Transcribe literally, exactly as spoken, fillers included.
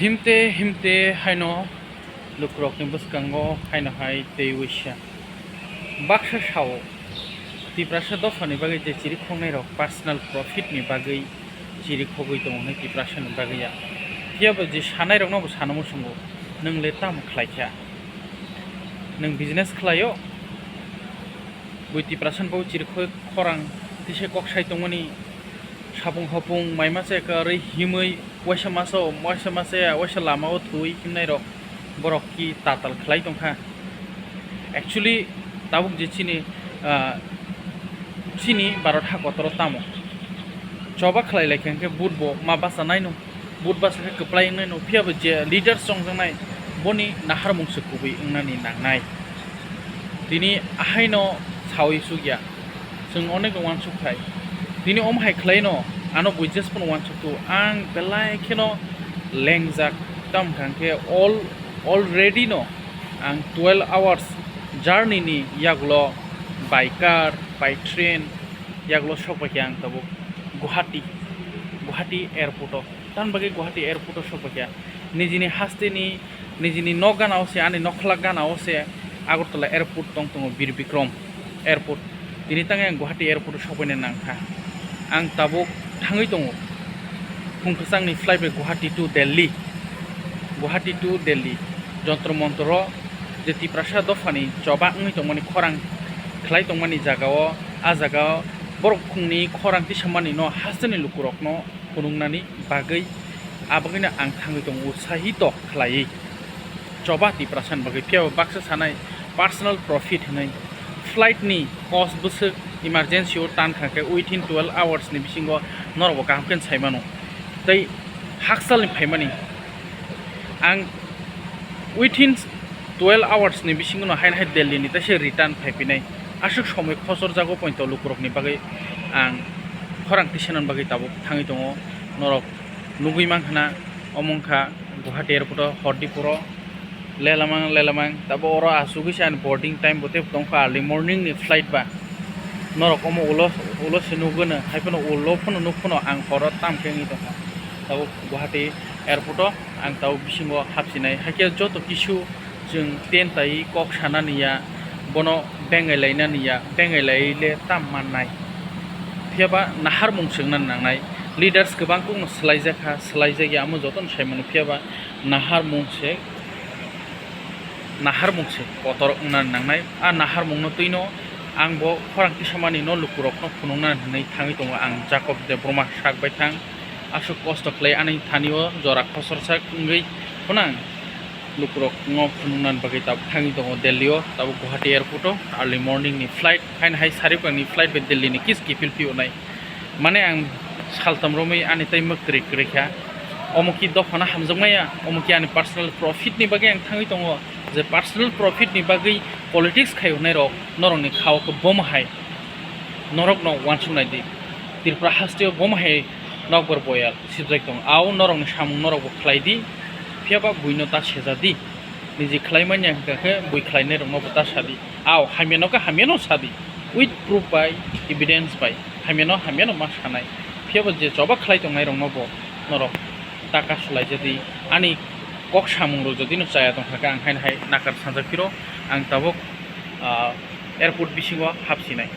Himte himte haino lukurokni bwskango haino hai tei uisa baksa sao Tiprasa dophani bagwi je chirikhoknairok personal profit ni bagwi chirikhogwi tongo hinwi Tiprasani bagwi ya. Phiyaba je sanairokno bo sana muchungo, nwng le tamo khlaikha? Nwng business khlaio? Bui Tiprasani bagwi chirikhogwi khorang tisa kok sai tongmani, sapung hopung mai masa kwrwi himwi waisa masa, waisa masa ya, waisa lama o thwi himnai rok borok ki tatal khlai tongkha. Actually tabuk je chini, ah, chini Bharat ha kotoro tamo choba khlai lai kha hwnkhe vote bo ma basa nai no, vote basa khe kwplai wngnai no, phiyaba je leaders chongjaknai boni naharmung se kubui wngnani nangnai. Tini ahaino sawi sukya. Chwng onek no uansuk khai. Tini omo hai khlai no, ano buijes phano uansuk tu. Ang belai kheno lengjak, tamo hwnkha khe all, already no ang twelve hours journey ni yagulo by car, by train yagulo sok paikha ang tabuk Guwahati, Guwahati airport o. Tamni bagwi Guwahati airport o sok paikha. Nijini haste ni Nijini nok gana o se, ani nokhlak gana o se Agartala airport tong tongo, Bir Bikram airport. Tini tang ang Guwahati airport o sobaina nangkha. Ang tabuk thangwi tongo. Phung kwchangni flight bai Guwahati to Delhi, Guwahati to Delhi. Jontro Montro o je Tiprasa dophani choba wngwi tongmani, khorang khlai tongmani jaga o, a jaga o borok phungni khorang tisamani no hasteni lukurokno phunuknani bagwi, abagwino ang thangwi tongo utsahito khlaiwi choba Tiprasani bagwi. Phiyaba baksa sanai personal profit hinwi flight ni cost bwswk emergency o tan kha khe within twelve hours ni bisingo norokbo kaham khe sai mano tei haksalni phaimani. Ang within twelve hours ni bisingo no haino hai Delhi ni taisa return phai phinai. Aswk somoi khosor jago poito lukurok ni bagwi ang khorang tisanani bagwi tabuk thangwi tongo. Norok nugwi mankha na, omo wngkha Guwahati airport o hor di poro lelamang lelamang, tabo oro asugwi se ani boarding time bo tei tongkha, early morning ni flight ba. Norok omo ulo, ulo se nugwi no, hai phano ulo phano nuk phano ang horo tam khe wngwi tongkha. Tabuk Guwahati airport o ang tabuk bisingo hapsinai, hai khe joto kisu chwng ten tai kok sanani ya, bono bengai lainani ya, bengai lai le tam mannai. Phiyaba naharmung se wngna nangnai. Leaders kwbang kokno swlaijak kha, swlaijak ya, omo jotono sai mano, phiyaba naharmung se naharmung se kotor wngna nangnai. A naharmungno twino ang bo khorang tisamani no lukurokno phunukna hinwi thangwi tongo ang, Jacob Debbarma sak bai thang. Aswk kosto khlai ani thani o jora khosorsa wngwi phano ang lukurokno phunukna bagwi tabuk thangwi tongo Delhi o, tabuk Guwahati airport o early morning ni flight, haino hai sari bwkang ni flight bai Delhi ni kiss kiphil phiyonai. Mane ang saltam romwi ani tei mwk kwrwi kwrwi kha. Omo ki dophano hamjakmaya, omo ki ani personal profit ni bagwi ang thangwi tongo. Je personal profit ni bagwi politics khai hwnai rok norok ni kha o khe bomo hai norok no uansuk nai di. Tripura haste o bomo hai nokbar boyal sibjak tongo. Au norok ni samung norok bo khlai di, phiyaba buino ta seja di. Niji khlai manya hwnkha khe bui khlainai rokno bo ta sa di. Au hamya no khe hamya no sa di, with proof bai, evidence bai, hamya no hamya no ma sanai. Phiyaba je choba khlai tongnai rokno bo norok ta kasu lai ja di. Ani kok samung rok jodi no chaya tongkha khe ang haino hai nakar sanjak phiro ang tabuk, ah, airport bisingo hapsinai.